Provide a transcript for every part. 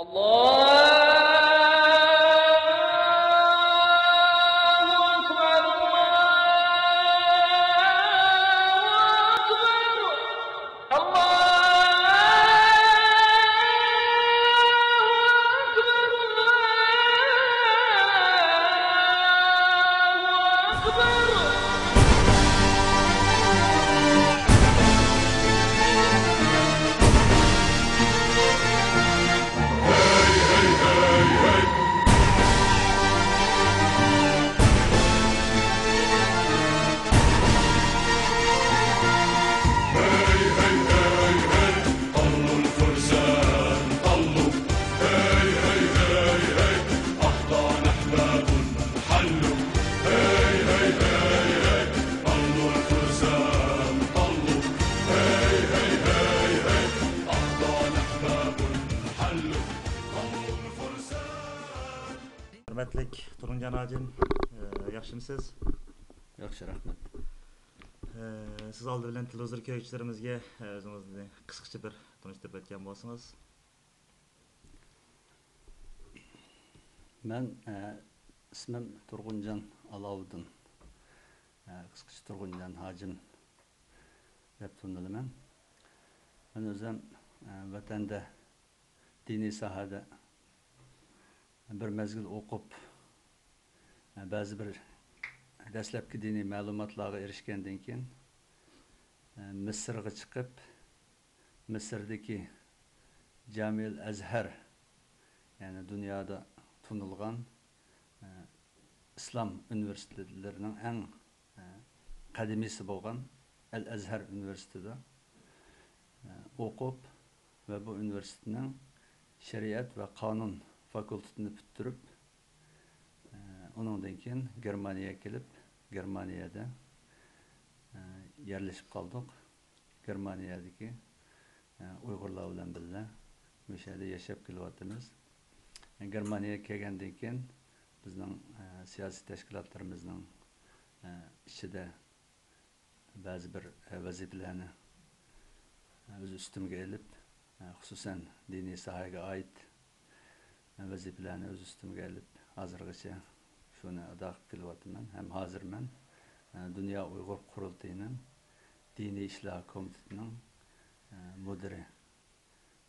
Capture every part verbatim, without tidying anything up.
الله أكبر، الله أكبر، الله أكبر، الله أكبر. ھۆرمەتلىك تۇرغۇنجان ھاجىم، ئە، ياخشىمۇسىز؟ ياخشى، رەھمەت. ئە، سىز ئالدى بىلەن تېلېۋىزور كۆرگۈچىلىرىمىزگە، ئە، ئۆزىڭىزنى قىسقىچە بىر تونۇشتۇرۇپ ئۆتكەن بولسىڭىز. مەن، ئە، ئىسمىم تۇرغۇنجان ئالاۋۇدۇن. ئە، قىسقىچە تۇرغۇنجان ھاجىم دەپ تونۇلىمەن. مەن ئۆزۈم، ئە، ۋەتەندە دىنىي ساھەدە بىر مەزگىل ئوقۇپ، بەزى بىر دەسلەپكى دىنىي مەلۇماتلارغا ئېرىشكەندىن كېيىن، مىسىرغا چىقىپ، مىسىردىكى جامىئەل ئەزھەر، يەنى دۇنيادا تونۇلغان، ئىسلام ئۇنىۋېرسىتېتلىرىنىڭ ئەڭ، ئە، قەدىمىيسى بولغان ئەل ئەزھەر ئۇنىۋېرسىتېتىدا، ئە، ئوقۇپ ۋە بۇ ئۇنىۋېرسىتېتنىڭ شەرىئەت ۋە قانۇن فاكۇلتېتىنى پۈتتۈرۈپ، ئە، ئۇنىڭدىن كېيىن گېرمانىيەگە كېلىپ، گېرمانىيەدە، ئە، يەرلىشىپ قالدۇق. گېرمانىيەدىكى، ئە، ئۇيغۇرلار بىلەن بىللە مۇشۇ يەردە ياشاپ كېلىۋاتىمىز. گېرمانىيەگە كەلگەندىن كېيىن بىزنىڭ، ئە، سىياسىي تەشكىلاتلىرىمىزنىڭ، ئە، ئىچىدە بەزى بىر، ئە، ۋەزىپىلەرنى، ئە، ئۆز ئۈستۈمگە ئېلىپ، ئە، خۇسۇسەن دىنىي ساھەگە ئائىت، ئە، ۋەزىپىلەرنى ئۆز ئۈستۈمگە ئېلىپ، ھازىرغىچە شۇنى ئادا قىلىپ كېلىۋاتىمەن. ھەم ھازىر مەن، ئە، دۇنيا ئۇيغۇر قۇرۇلتىيىنىڭ دىنىي ئىشلار كومىتېتىنىڭ، ئە، مۇدىرى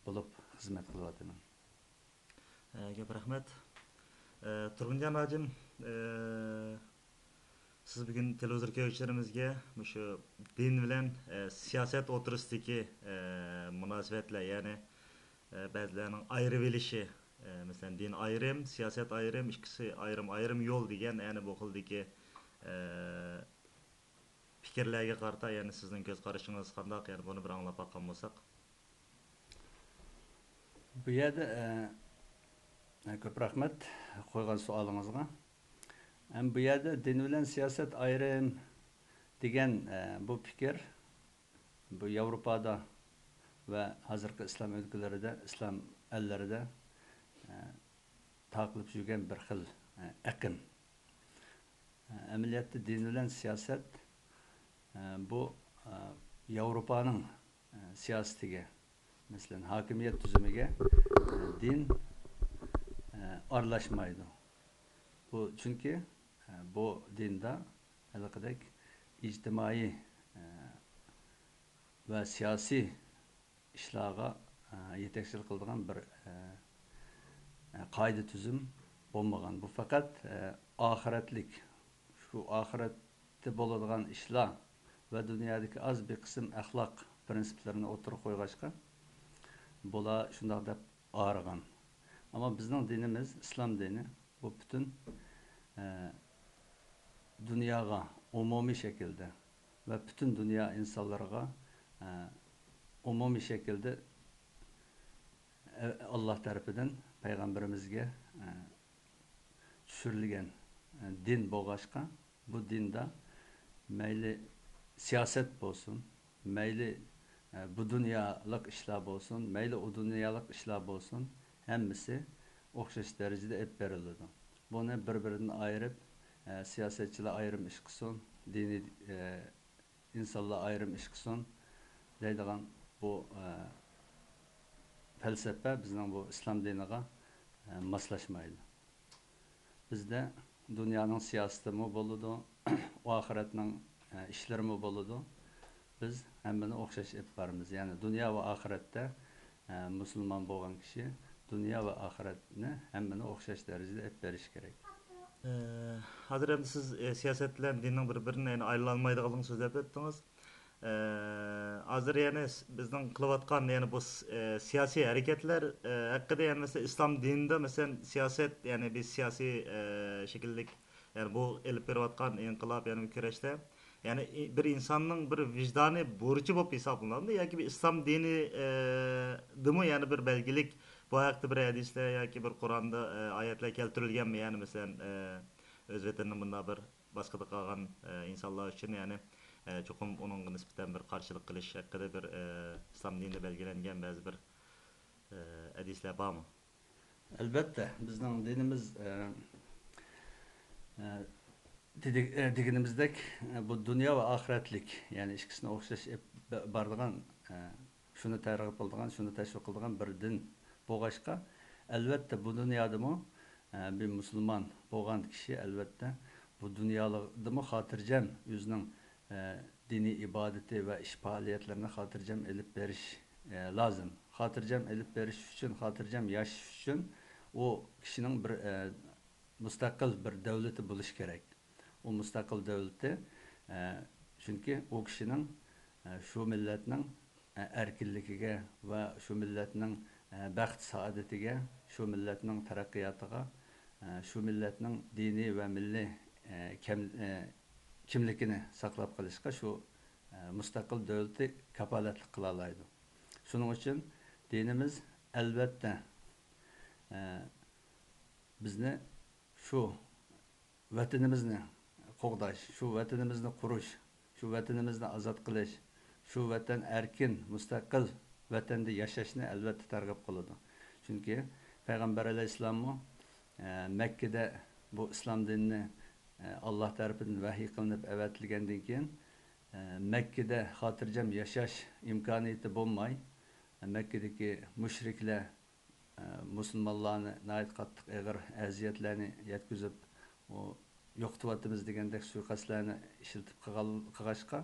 بولۇپ خىزمەت قىلىۋاتىمەن. ئە، كۆپ رەھمەت. ئە، تۇرغۇنجان ھاجىم، ئە، سىز بۈگۈن تېلېۋىزور كۆرگۈچىلىرىمىزگە مۇشۇ دىن بىلەن، ئە، سىياسەت ئوتتۇرىسىدىكى، ئە، مۇناسىۋەتلەر، يەنى، ئە، بەزىلەرنىڭ ئايرىۋېلىشى، ئە، مەسىلەن، دىن ئايرىم، سىياسەت ئايرىم، ئىككىسى ئايرىم، ئايرىم يول دېگەن، يەنى بۇ خىلدىكى، ئە، پىكىرلەرگە قارىتا، يەنى سىزنىڭ كۆز قارىشىڭىز قانداق؟ يەنى بۇنى بىر ئاڭلاپ باققان بولساق. بۇ يەردە، ئە، كۆپ رەھمەت قويغان سوئالىڭىزغا. ھەم بۇ يەردە دىن بىلەن سىياسەت ئايرىم دېگەن، ئە، بۇ پىكىر بۇ ياۋروپادا ۋە ھازىرقى ئىسلام ئۆلكىلىرىدە، ئىسلام ئەللىرىدە، ئە، تارقىلىپ يۈرگەن بىر خىل، ئە، ئېقىم. ئە، ئەمەلىيەتتە دىن بىلەن سىياسەت، ئە، بۇ، ئە، ياۋروپانىڭ، ئە، سىياسىتىگە، مەسىلەن، ھاكىمىيەت تۈزۈمىگە، ئە، دىن، ئە، ئارىلاشمايدۇ. بۇ، چۈنكى، ئە، بۇ دىندا ھېلىقىدەك ئىجتىمائىي، ئە، ۋە سىياسىي ئىشلارغا، ئە، يېتەكچىلىك قىلىدىغان بىر، ئە، ئە، قائىدە تۈزۈم بولمىغان. بۇ پەقەت، ئە، ئاخىرەتلىك، شۇ ئاخىرەتتە بولىدىغان ئىشلار ۋە دۇنيادىكى ئاز بىر قىسىم ئەخلاق پىرىنسىپلىرىنى ئوتتۇرىغا قويغاچقا، بۇلار شۇنداق دەپ ئايرىغان. ئەمما بىزنىڭ دىنىمىز، ئىسلام دىنى، بۇ پۈتۈن، ئە، دۇنياغا ئومۇمىي شەكىلدە ۋە پۈتۈن دۇنيا ئىنسانلىرىغا، ئە، ئومۇمىي شەكىلدە، ئە، ئاللا تەرىپىدىن پەيغەمبىرىمىزگە، ئە، چۈشۈرۈلگەن، ئە، دىن بولغاچقا، بۇ دىندا مەيلى سىياسەت بولسۇن، مەيلى، ئە، بۇ دۇنيالىق ئىشلار بولسۇن، مەيلى ئۇ دۇنيالىق ئىشلار بولسۇن، ھەممىسى ئوخشاش دەرىجىدە ئېلىپ بېرىلىدۇ. بۇنى بىر-بىرىدىن ئايرىپ، ئە، سىياسەتچىلەر ئايرىم ئىش قىلسۇن، دىنىي، ئە، ئىنسانلار ئايرىم ئىش قىلسۇن دەيدىغان بۇ، ئە، پەلسەپە بىزنىڭ بۇ ئىسلام دىنىغا، ئە، ماسلاشمايدۇ. بىزدە دۇنيانىڭ سىياسىتىمۇ بولىدۇ، ئاخىرەتنىڭ، ئە، ئىشلىرىمۇ بولىدۇ. بىز ھەممىنى ئوخشاش ئېلىپ بارىمىز. يەنى دۇنيا ۋە ئاخىرەتتە، ئە، مۇسۇلمان بولغان كىشى دۇنيا ۋە ئاخىرەتنى ھەممىنى ئوخشاش دەرىجىدە ئېلىپ بېرىشى كېرەك. ئە، ھازىر ئەمدى سىز، ئە، سىياسەت بىلەن دىننىڭ بىر-بىرىنى، يەنى، ئايلانمايدىغانلىقىنى سۆزلەپ ئۆتتىڭىز. ئە، ھازىر يەنى س-، بىزنىڭ قىلىۋاتقان يەنى بۇ س-، ئە، سىياسىي ھەرىكەتلەر، ئە، ھەققىدە يەنى مەسىلەن ئىسلام دىنىدا مەسىلەن سىياسەت يەنى بىر سىياسىي، ئە، شەكىللىك يەنى بۇ ئېلىپ بېرىۋاتقان ئىنقىلاب يەنى بۇ كۈرەشتە يەنى ئى-، بىر ئىنساننىڭ بىر ۋىجدانىي بۇرچى بولۇپ ھېسابلىنامدۇ ياكى بىر ئىسلام دىنى، ئە، دىمۇ يەنى بىر بەلگىلىك بۇ ھەقتە بىر ھەدىسلەر ياكى بىر قۇرئاندا، ئە، ئايەتلەر كەلتۈرۈلگەنمۇ يەنى مەسىلەن، ئە، ئۆز ۋەتىنىنى مۇنداق بىر باسقۇدا قالغان، ئە، ئىنسانلار ئۈچۈن، يەنى، ئە، چوقۇم ئۇنىڭغا نىسبەتەن بىر قارشىلىق قىلىش ھەققىدە بىر، ئە، ئىسلام دىنىدا بەلگىلەنگەن بەزى بىر، ئە، ھەدىسلەر بارمۇ؟ ئەلۋەتتە، بىزنىڭ دىنىمىز، ئە، ئە، دېدى-، ئە، دېگىنىمىزدەك، ئە، بۇ دۇنيا ۋە ئاخىرەتلىك، يەنى ئىككىسىنى ئوخشاش ئېلىپ بارىدىغان، ئە، شۇنى تەرغىب قىلىدىغان، شۇنى تەشۋىق قىلىدىغان بىر دىن بولغاچقا، ئەلۋەتتە، بۇ دۇنيادىمۇ، ئە، بىر مۇسۇلمان بولغان كىشى، ئەلۋەتتە، بۇ دۇنيادىمۇ خاتىرجەم ئۆزىنىڭ، ئە، دىنىي ئىبادىتى ۋە ئىش پائالىيەتلىرىنى خاتىرجەم ئېلىپ بېرىش، ئە، لازىم. خاتىرجەم ئېلىپ بېرىش ئۈچۈن، خاتىرجەم ياشاش ئۈچۈن ئۇ كىشىنىڭ بىر، ئە، مۇستەقىل بىر دۆلىتى بولۇشى كېرەك. ئۇ مۇستەقىل دۆلىتى، ئە، چۈنكى ئۇ كىشىنىڭ، ئە، شۇ مىللەتنىڭ، ئە، ئەركىنلىكىگە ۋە شۇ مىللەتنىڭ، ئە، بەخت سائادىتىگە، شۇ مىللەتنىڭ تەرەققىياتىغا، ئە، شۇ مىللەتنىڭ دىنىي ۋە مىللىي، ئە، كەم-، ئە، كىملىكىنى ساقلاپ قېلىشقا شۇ، ئە، مۇستەقىل دۆلىتى كاپالەتلىك قىلالايدۇ. شۇنىڭ ئۈچۈن دىنىمىز، ئەلۋەتتە، ئە، بىزنى شۇ ۋەتىنىمىزنى قوغداش، شۇ ۋەتىنىمىزنى قۇرۇش، شۇ ۋەتىنىمىزنى ئازاد قىلىش، شۇ ۋەتەن ئەركىن، مۇستەقىل ۋەتەندە ياشاشنى ئەلۋەتتە تەرغىب قىلىدۇ. چۈنكى پەيغەمبەر ئەلەيھىسسالاممۇ، ئە، مەككىدە بۇ ئىسلام دىنىنى، ئە، ئاللا تەرىپىدىن ۋەھىي قىلىنىپ ئەۋەتىلگەندىن كېيىن، ئە، مەككىدە خاتىرجەم ياشاش ئىمكانىيىتى بولماي، مەككىدىكى مۇشرىكلار ئە، مۇسۇلمانلارنى ناھايىتى قاتتىق ئېغىر ئەزىيەتلەرنى يەتكۈزۈپ، ئۇ، يوقىتىۋاتىمىز دېگەندەك سۇيىقەستلەرنى ئىشلىتىپ قىلغان-، قىلغاچقا،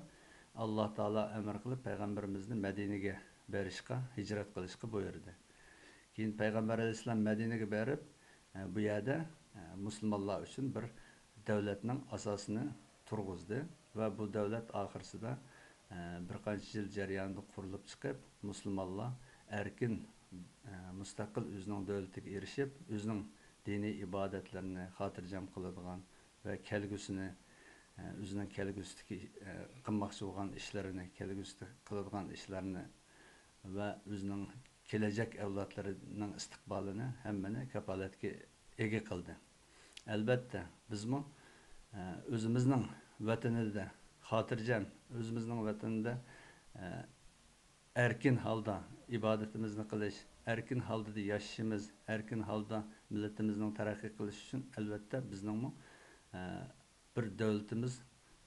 ئاللا تائالا ئەمىر قىلىپ پەيغەمبىرىمىزنى مەدىنىگە بېرىشقا، ھىجرەت قىلىشقا بۇيرۇدى. كېيىن پەيغەمبەر ئەلەيھىسسالام مەدىنىگە بېرىپ، ئە، بۇ يەردە، ئە، مۇسۇلمانلار ئۈچۈن بىر دۆلەتنىڭ ئاساسىنى تۇرغۇزدى ۋە بۇ دۆلەت ئاخىرسىدا، ئە، بىر قانچە يىل جەريانىدا قۇرۇلۇپ چىقىپ، مۇسۇلمانلار ئەركىن، ئە، مۇستەقىل ئۆزىنىڭ دۆلىتىگە ئېرىشىپ، ئۆزىنىڭ دىنىي ئىبادەتلىرىنى خاتىرجەم قىلىدىغان ۋە كەلگۈسىنى، ئە، ئۆزىنىڭ كەلگۈسىدىكى، ئە، قىلماقچى بولغان ئىشلىرىنى، كەلگۈسىدە قىلىدىغان ئىشلارنى ۋە ئۆزىنىڭ كېلەچەك ئەۋلادلىرىنىڭ ئىستىقبالىنى ھەممىنى كاپالەتكە ئىگە قىلدى. ئەلۋەتتە، بىزمۇ، ئە، ئۆزىمىزنىڭ ۋەتىنىدە خاتىرجەم، ئۆزىمىزنىڭ ۋەتىنىدە، ئە، ئەركىن ھالدا ئىبادىتىمىزنى قىلىش، ئەركىن ھالدا ياشىشىمىز، ئەركىن ھالدا مىللىتىمىزنىڭ تەرەققىي قىلىشى ئۈچۈن، ئەلۋەتتە، بىزنىڭمۇ، ئە، بىر دۆلىتىمىز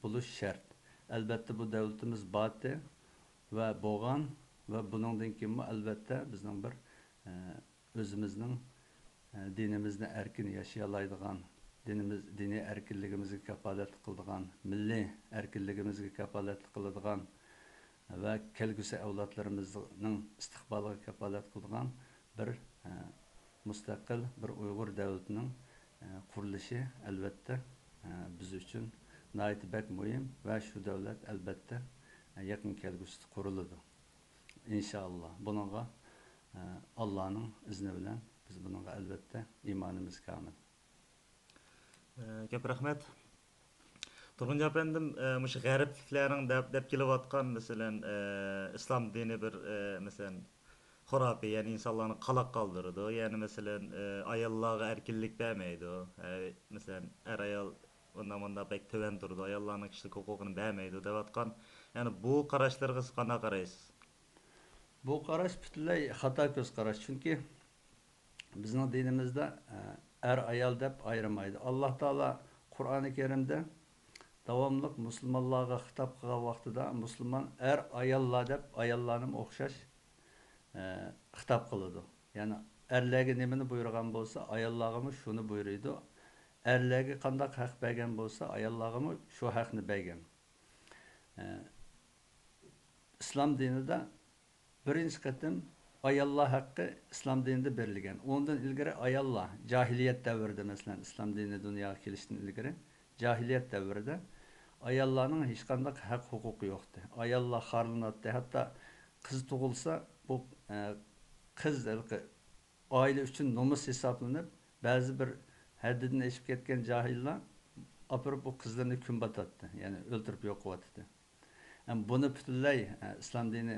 بولۇش شەرت. ئەلۋەتتە، بۇ دۆلىتىمىز بارتى ۋە بولغان ۋە بۇنىڭدىن كېيىنمۇ، ئەلۋەتتە، بىزنىڭ بىر، ئە، ئۆزىمىزنىڭ، ئە، دىنىمىزنى ئەركىن ياشىيالايدىغان، دىنىمىز، دىنىي ئەركىنلىكىمىزگە كاپالەتلىك قىلىدىغان، مىللىي ئەركىنلىكىمىزگە كاپالەتلىك قىلىدىغان ۋە كەلگۈسى ئەۋلادلىرىمىزنىڭ ئىستىقبالىغا كاپالەت قىلىدىغان بىر، ئە، مۇستەقىل بىر ئۇيغۇر دۆلىتىنىڭ، ئە، قۇرۇلۇشى، ئەلۋەتتە، ئە، بىز ئۈچۈن ناھايىتى بەك مۇھىم ۋە شۇ دۆلەت، ئەلۋەتتە، ئە، يېقىن كەلگۈسىدە قۇرۇلىدۇ. ئىنشائاللا. بۇنىڭغا، ئە، ئاللانىڭ ئىزنى بىلەن بىز بۇنىڭغا، ئەلۋەتتە، ئىمانىمىز كامىل. ئە، كۆپ رەھمەت. تۇرغۇنجان ئەپەندىم، ئە، مۇشۇ غەربلىكلەرنىڭ دەپ، دەپ كېلىۋاتقان، مەسىلەن، ئە، ئىسلام دىنى بىر، ئە، مەسىلەن، خۇراپىي، يەنى ئىنسانلارنى قالاق قالدۇرىدۇ. يەنى، مەسىلەن، ئە، ئاياللارغا ئەركىنلىك بەرمەيدۇ. ئە، مەسىلەن، ئەر-ئايال ئۇنداق مۇنداق بەك تۆۋەن تۇرىدۇ، ئاياللارنىڭ كىشىلىك ھوقۇقىنى بەرمەيدۇ دەۋاتقان. يەنى بۇ قاراشلىرىغا سىز قانداق قارايسىز؟ بۇ قاراش پۈتۈنلەي خاتا كۆز قاراش. چۈنكى بىزنىڭ دىنىمىزدا، ئە، ئەر-ئايال دەپ ئايرىمايدۇ. ئاللا تائالا قۇرئانى كەرىمدە داۋاملىق مۇسۇلمانلارغا خىتاب قىلغان ۋاقتىدا مۇسۇلمان ئەر-ئاياللار دەپ ئاياللارنىمۇ ئوخشاش ئە، خىتاب قىلىدۇ. يەنى ئەرلەرگە نېمىنى بۇيرۇغان بولسا، ئاياللارغىمۇ شۇنى بۇيرۇيدۇ. ئەرلەرگە قانداق ھەق بەرگەن بولسا، ئاياللارغىمۇ شۇ ھەقنى بەرگەن. ئە، ئىسلام دىنىدا بىرىنچى قېتىم ئاياللار ھەققى ئىسلام دىنىدا بېرىلگەن. ئۇندىن ئىلگىرى ئاياللار، جاھىلىيەت دەۋرىدە، مەسىلەن، ئىسلام دىنى دۇنياغا كېلىشتىن ئىلگىرى جاھىلىيەت دەۋرىدە ئاياللارنىڭ ھېچقانداق ھەق ھوقۇقى يوقتى. ئاياللار خارلىناتتى. ھەتتا قىز تۇغۇلسا، بۇ، ئە، قىز ھېلىقى ئائىلە ئۈچۈن نومۇس ھېسابلىنىپ، بەزى بىر ھەددىدىن ئېشىپ كەتكەن جاھىللار ئاپىرىپ ئۇ قىزلىرىنى كۈمباتاتتى، يەنى ئۆلتۈرۈپ يوق قىلىۋاتاتتى. ئەم، بۇنى پۈتۈنلەي، ئە، ئىسلام دىنى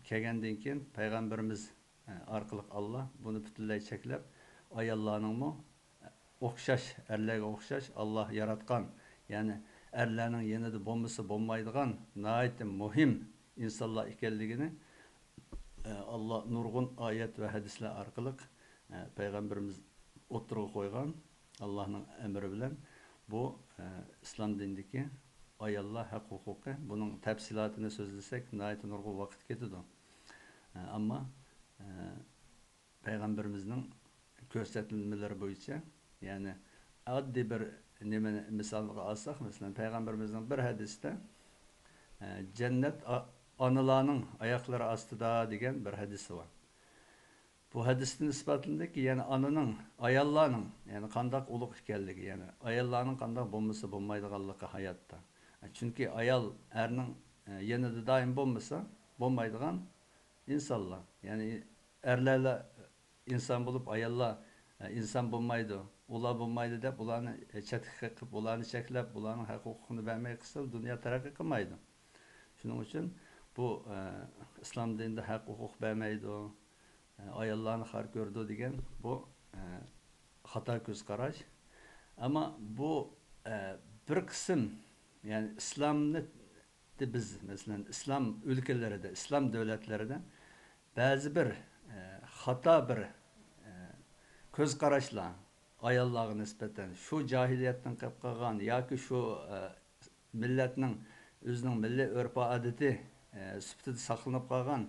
كەلگەندىن كېيىن پەيغەمبىرىمىز، ئە، ئارقىلىق ئاللا بۇنى پۈتۈنلەي چەكلەپ، ئاياللارنىڭمۇ ئوخشاش، ئەرلەرگە ئوخشاش ئاللا ياراتقان، يەنى ئەرلەرنىڭ يېنىدا بولمىسا بولمايدىغان ناھايىتى مۇھىم ئىنسانلار ئىكەنلىكىنى، ئە، ئاللا نۇرغۇن ئايەت ۋە ھەدىسلەر ئارقىلىق، ئە، پەيغەمبىرىمىز ئوتتۇرىغا قويغان. ئاللانىڭ ئەمرى بىلەن بۇ، ئە، ئىسلام دىنىدىكى ئاياللار ھەق ھوقۇقى، بۇنىڭ تەپسىلاتىنى سۆزلىسەك ناھايىتى نۇرغۇن ۋاقىت كېتىدۇ. ئە، ئەمما، ئە، پەيغەمبىرىمىزنىڭ كۆرسەتمىلىرى بويىچە، يەنى ئاددىي بىر نېمىنى مىسالغا ئالساق، مەسىلەن، پەيغەمبىرىمىزنىڭ بىر ھەدىسىدە، ئە، «جەننەت ئا-، ئانىلارنىڭ ئاياقلىرى ئاستىدا» دېگەن بىر ھەدىسى بار. بۇ ھەدىستىن ئىسپاتلىنىدۇكى، يەنى ئانىنىڭ، ئاياللارنىڭ، يەنى قانداق ئۇلۇغ ئىكەنلىكى، يەنى ئاياللارنىڭ قانداق بولمىسا بولمايدىغانلىقى ھاياتتا. چۈنكى ئايال ئەرنىڭ، ئە، يېنىدا دائىم بولمىسا بولمايدىغان ئىنسانلار. يەنى ئەرلەرلا ئىنسان بولۇپ، ئاياللار، ئە، ئىنسان بولمايدۇ، ئۇلار بولمايدۇ دەپ ئۇلارنى، ئە، چەتكە قېقىپ، ئۇلارنى چەكلەپ، ئۇلارنىڭ ھەق ھوقۇقىنى بەرمەي قىلسا دۇنيا تەرەققىي قىلمايدۇ. شۇنىڭ ئۈچۈن بۇ، ئە، ئىسلام دىنىدا ھەق ھوقۇق بەرمەيدۇ، ئە، ئاياللارنى خار كۆرىدۇ دېگەن بۇ، ئە، خاتا كۆز قاراش. ئەمما بۇ، ئە، بىر قىسىم، يەنى ئىسلامنى بىز، مەسىلەن، ئىسلام ئۆلكىلىرىدە، ئىسلام دۆلەتلىرىدە بەزى بىر، ئە، خاتا بىر، ئە، كۆز قاراشلار ئاياللارغا نىسبەتەن شۇ جاھىلىيەتتىن قېلىپ قالغان ياكى شۇ، ئە، مىللەتنىڭ ئۆزىنىڭ مىللىي ئۆرپ-ئادىتى، ئە، سۈپىتىدە ساقلىنىپ قالغان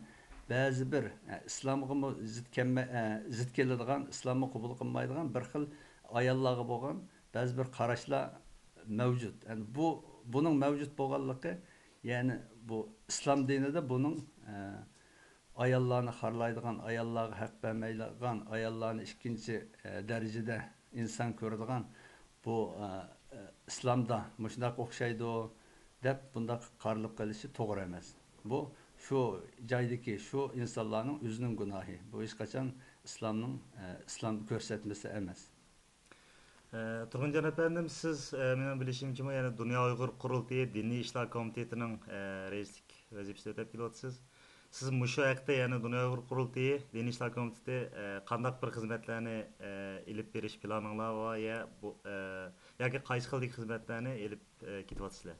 بەزى بىر، ئە، ئىسلامغىمۇ زىت كەلمە-، ئە، زىت كېلىدىغان، ئىسلاممۇ قوبۇل قىلمايدىغان بىر خىل ئاياللارغا بولغان بەزى بىر قاراشلار مەۋجۇت. يەنى بۇ، بۇنىڭ مەۋجۇت بولغانلىقى، يەنى بۇ ئىسلام دىنىدا بۇنىڭ، ئە، ئاياللارنى خارلايدىغان، ئاياللارغا ھەق بەرمەيدىغان، ئاياللارنى ئىككىنچى، ئە، دەرىجىدە ئىنسان كۆرىدىغان بۇ، ئە، ئە، ئىسلامدا مۇشۇنداق ئوخشايدۇ دەپ بۇنداق قارىلىپ قېلىشى توغرا ئەمەس. بۇ شۇ جايدىكى شۇ ئىنسانلارنىڭ ئۆزىنىڭ گۇناھى. بۇ ھېچقاچان ئىسلامنىڭ، ئە، ئىسلام كۆرسەتمىسى ئەمەس. ئە، تۇرغۇنجان ئەپەندىم، سىز، ئە، مېنىڭ بىلىشىمچىمۇ، يەنە دۇنيا ئۇيغۇر قۇرۇلتىيى دىنىي ئىشلار كومىتېتىنىڭ، ئە، رەئىسلىك ۋەزىپىسىنى ئۆتەپ كېلىۋاتىسىز. سىز مۇشۇ ھەقتە، يەنى دۇنيا ئۇيغۇر قۇرۇلتىيى دىنىي ئىشلار كومىتېتى، ئە، قانداق بىر خىزمەتلەرنى، ئە، ئېلىپ بېرىش پىلانىڭلار بار يا بۇ، ئە، ياكى قايسى خىلدىكى خىزمەتلەرنى ئېلىپ، ئە، كېتىۋاتىسىلەر؟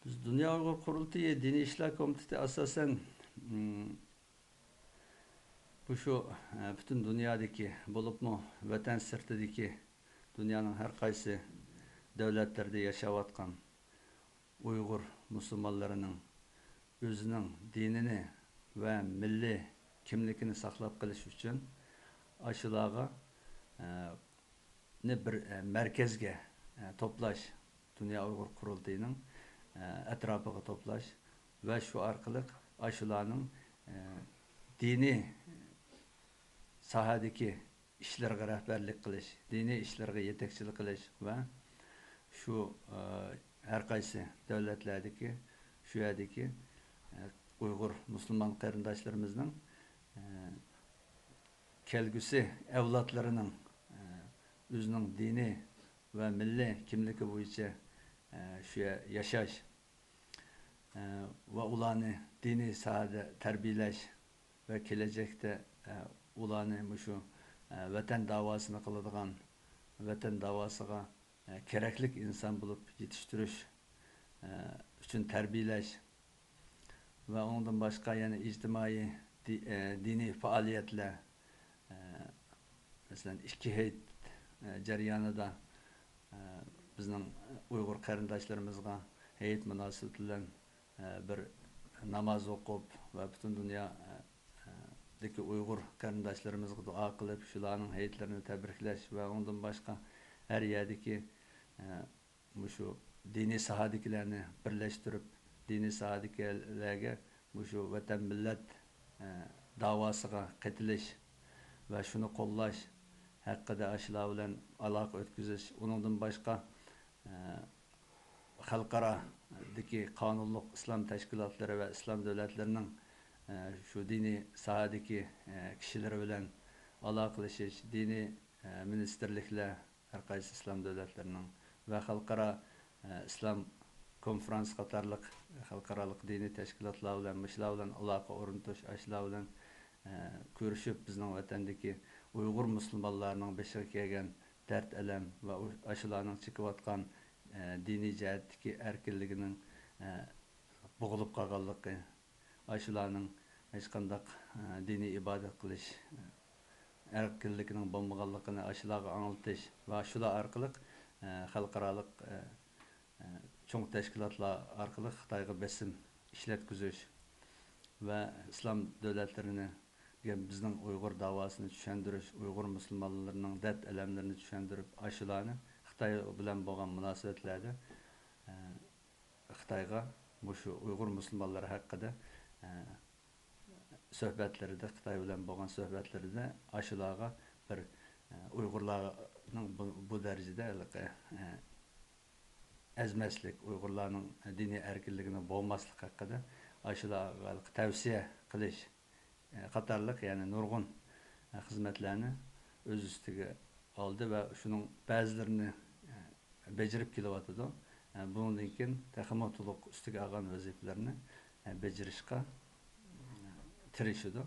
بىز دۇنيا ئۇيغۇر قۇرۇلتىيى دىنىي ئىشلار كومىتېتى ئاساسەن، مم، بۇ شۇ، ئە، پۈتۈن دۇنيادىكى، بولۇپمۇ ۋەتەن سىرتىدىكى، دۇنيانىڭ ھەر قايسى دۆلەتلىرىدە ياشاۋاتقان ئۇيغۇر مۇسۇلمانلىرىنىڭ ئۆزىنىڭ دىنىنى ۋە مىللىي كىملىكىنى ساقلاپ قېلىش ئۈچۈن ئاشۇلارغا، ئە، نى بىر، ئە، مەركەزگە، ئە، توپلاش، دۇنيا ئۇيغۇر قۇرۇلتىيىنىڭ، ئە، ئەتراپىغا توپلاش ۋە شۇ ئارقىلىق ئاشۇلارنىڭ، ئە، دىنىي ساھەدىكى ئىشلىرىغا رەھبەرلىك قىلىش، دىنىي ئىشلىرىغا يېتەكچىلىك قىلىش ۋە شۇ، ئە، ھەر قايسى دۆلەتلەردىكى، شۇ يەردىكى، ئە، ئۇيغۇر مۇسۇلمان قېرىنداشلىرىمىزنىڭ، ئە، كەلگۈسى ئەۋلادلىرىنىڭ، ئە، ئۆزىنىڭ دىنىي ۋە مىللىي كىملىكى بويىچە، ئە، شۇ يەر ياشاش، ئە، ۋە ئۇلارنى دىنىي ساھەدە تەربىيەلەش ۋە كېلەچەكتە، ئە، ئۇلارنى مۇشۇ، ئە، ۋەتەن داۋاسىنى قىلىدىغان، ۋەتەن داۋاسىغا، ئە، كېرەكلىك ئىنسان بولۇپ يېتىشتۈرۈش، ئە، ئۈچۈن تەربىيەلەش، ۋە ئۇنىڭدىن باشقا يەنە ئىجتىمائىي، دى-، ئە، دىنىي پائالىيەتلەر، ئە، مەسىلەن، ئىككى ھېيت، ئە، جەريانىدا، ئە، بىزنىڭ ئۇيغۇر قېرىنداشلىرىمىزغا ھېيت مۇناسىۋىتى بىلەن، ئە، بىر ناماز ئوقۇپ ۋە پۈتۈن دۇنيا، ئە، دىكى ئۇيغۇر قېرىنداشلىرىمىزغا دۇئا قىلىپ، شۇلارنىڭ ھېيتلىرىنى تەبرىكلەش ۋە ئۇنىڭدىن باشقا ھەر يەردىكى، ئە، مۇشۇ دىنىي ساھەدىكىلەرنى بىرلەشتۈرۈپ، دىنىي ساھەدىكىلەرگە مۇشۇ ۋەتەن مىللەت، ئە، داۋاسىغا قېتىلىش ۋە شۇنى قوللاش ھەققىدە ئاشۇلار بىلەن ئالاقە ئۆتكۈزۈش، ئۇنىڭدىن باشقا، ئە، خەلقئارادىكى قانۇنلۇق ئىسلام تەشكىلاتلىرى ۋە ئىسلام دۆلەتلىرىنىڭ، ئە، شۇ دىنىي ساھەدىكى، ئە، كىشىلىرى بىلەن ئالاقىلىشىش، دىنىي، ئە، مىنىستىرلىكلەر، ھەر قايسى ئىسلام دۆلەتلىرىنىڭ ۋە خەلقئارا، ئە، ئىسلام كونفرانس قاتارلىق خەلقئارالىق دىنىي تەشكىلاتلار بىلەن، مۇشۇلار بىلەن ئالاقە ئورنىتىش، ئاشۇلار بىلەن، ئە، كۆرۈشۈپ، بىزنىڭ ۋەتەندىكى ئۇيغۇر مۇسۇلمانلارنىڭ بېشىغا كەلگەن دەرد-ئەلەم ۋە ئۇ-، ئاشۇلارنىڭ چېكىۋاتقان، ئە، دىنىي جەھەتتىكى ئەركىنلىكىنىڭ، ئە، بوغۇلۇپ قالغانلىقى، ئاشۇلارنىڭ ھېچقانداق، ئە، دىنىي ئىبادەت قىلىش، ئە، ئەركىنلىكىنىڭ بولمىغانلىقىنى ئاشۇلارغا ئاڭلىتىش ۋە شۇلار ئارقىلىق، ئە، خەلقئارالىق، ئە، ئە، چوڭ تەشكىلاتلار ئارقىلىق خىتايغا بېسىم ئىشلەتكۈزۈش ۋە ئىسلام دۆلەتلىرىنى بىزنىڭ ئۇيغۇر داۋاسىنى چۈشەندۈرۈش، ئۇيغۇر مۇسۇلمانلىرىنىڭ دەرد-ئەلەملىرىنى چۈشەندۈرۈپ، ئاشۇلارنى خىتاي بىلەن بولغان مۇناسىۋەتلەردە، ئە، خىتايغا مۇشۇ ئۇيغۇر مۇسۇلمانلىرى ھەققىدە، ئە، سۆھبەتلىرىدە، خىتاي بىلەن بولغان سۆھبەتلىرىدە ئاشۇلارغا بىر، ئە، ئۇيغۇرلارنىڭ بۇ، بۇ دەرىجىدە ھېلىقى، ئە، ئەزمەسلىك، ئۇيغۇرلارنىڭ دىنىي ئەركىنلىكىنىڭ بولماسلىقى ھەققىدە ئاشۇلارغا ھېلىقى تەۋسىيە قىلىش، ئە، قاتارلىق، يەنى نۇرغۇن، ئە، خىزمەتلەرنى ئۆز ئۈستىگە ئالدى ۋە شۇنىڭ بەزىلىرىنى، ئە، بېجىرىپ كېلىۋاتىدۇ. ئە، بۇنىڭدىن كېيىن تېخىمۇ تولۇق ئۈستىگە ئالغان ۋەزىپىلىرىنى، ئە، بېجىرىشقا، ئە، تىرىشىدۇ.